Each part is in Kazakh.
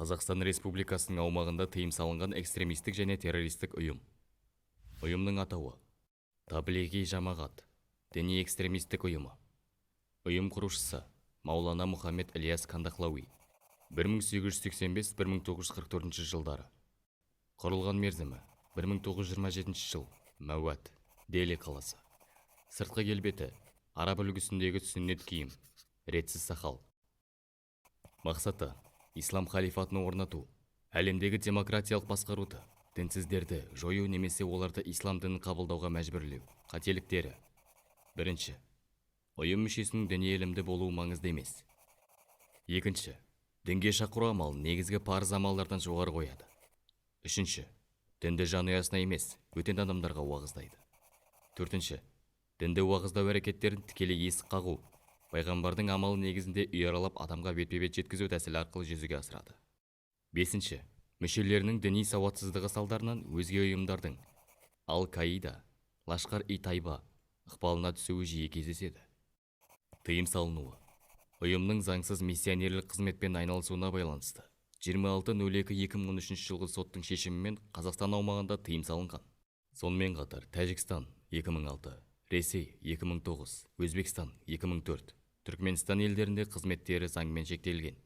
Қазақстан Республикасының аумағында тыйым салынған экстремистік және террористік ұйым. Ұйымның атауы: Таблиғи жамағат діни экстремистік ұйымы. Ұйым құрушысы: Маулана Мұхаммед Ілияс Кандахлауи, 1885-1944 жылдары. Құрылған мерзімі: 1927 жыл. Мәуат, Дели қаласы. Сыртқы келбеті: араб үлгісіндегі сүннет киім, ретсіз сақал. Мақсаты: ислам халифатын орнату, әлемдегі демократиялық басқаруды, дінсіздерді жою немесе оларды ислам дінін қабылдауға мәжбүрлеу. Қателіктері: бірінші, ұйым мүшесінің діни ілімді болуы маңызды емес. Екінші, дінге шақыру амалын негізгі парыз амалдардан жоғары қояды. Үшінші, дінді жанұясына емес, бөтен адамдарға уағыздайды. Төртінші, дінді уағыздау әрекеттерін тікелей есік қағу, пайғамбардың амалы негізінде үй аралап, адамға бетпе-бет жеткізу тәсілі арқылы жүзеге асырады. Бесінші, мүшелерінің діни сауатсыздығы салдарынан өзге ұйымдардың, Ал Каида, Лашкар и Тайба ықпалына түсуі жиі кездеседі. Тыйым салынуы: ұйымның заңсыз миссионерлік қызметпен айналысуына байланысты 26.02.2013 жылғы соттың шешімімен Қазақстан аумағында тыйым салынған. Сонымен қатар Тәжікстан 2006, Ресей 2009, Өзбекстан 2004, Түркменстан елдерінде қызметтері заңмен шектелген.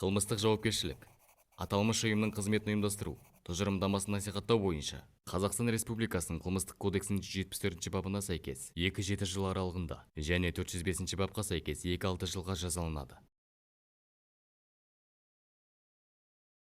Қылмыстық жауапкершілік: аталмыш ұйымның қызметін ұйымдастыру тұжырымдамасын насихаттау бойынша Қазақстан Республикасының Қылмыстық кодексінің 174 бабына сәйкес 2-7 жыл аралығында және 405 бапқа сәйкес 2-6 жылға жазаланады.